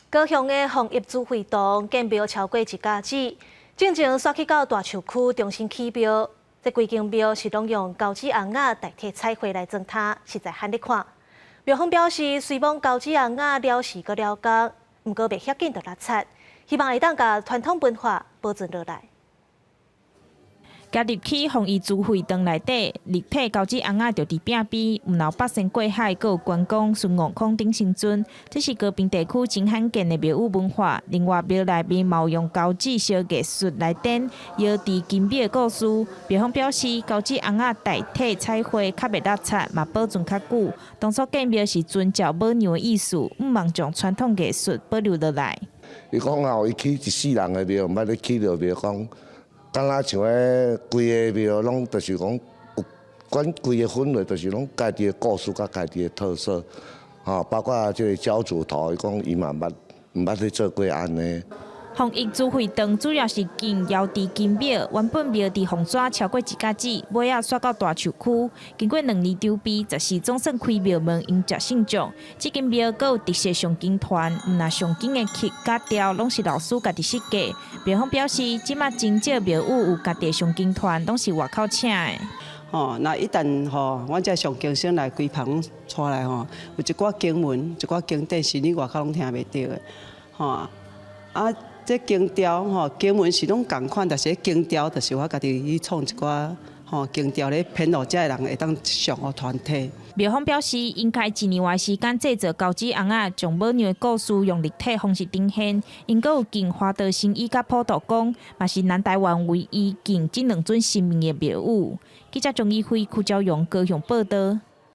高雄的弘一主會堂建廟超過一甲子，進前徙去到大樹區重新起廟。這規間廟是攏用膠紙尪仔代替彩繪來裝坩，實在罕咧看。廟方表示，雖罔膠紙尪仔了時閣了工，毋過袂遐緊就落漆，希望會當共傳統文化保存落來。行入去弘一主會堂內底，立體膠紙尪仔就佇壁邊，毋但八仙過海，閣有關公、孫悟空等神尊。這是高屏地區真罕見的廟宇文化。另外，廟內面嘛有用膠紙燒藝術來展窯治金廟的故事。廟方表示，膠紙尪仔代替彩繪，較袂落漆，嘛保存較久。當初建廟是遵照母娘的意思，向望將傳統藝術保留落來。伊講吼，伊起一世人的廟，毋捌咧起著廟講。敢若像彼規个廟，攏就是講有管規个氛圍，就是攏家己的故事佮家己的特色，吼，包括這个醮主頭，伊講伊嘛毋捌毋捌咧做過按呢。弘一主會堂主要是建窯治金廟，原本廟佇鳳山超過一甲子，尾仔徙到大樹區。經過兩年籌備，14總算開廟門迎接信眾。這間廟閣有特色誦經團，毋但誦經的曲佮調攏是老師家己設計。廟方表示，這馬真少廟宇有家己誦經團，攏是外口請的。吼，那一旦吼，阮這誦經生來規棚帶來吼，有一寡經文、一寡經典是你外口攏聽袂著的，吼啊。這經調吼，經文是攏仝款，但是經調就是我家己去創一寡吼經調咧編予遮的人會當上予團體。廟方表示，𪜶開一年外時間製作膠紙尪仔，將母娘的故事用立體方式呈現。𪜶閣有敬華道神醫佮普渡公，嘛是南台灣唯一敬這兩尊神明的廟宇。記者張怡輝、柯昭榮高雄報導。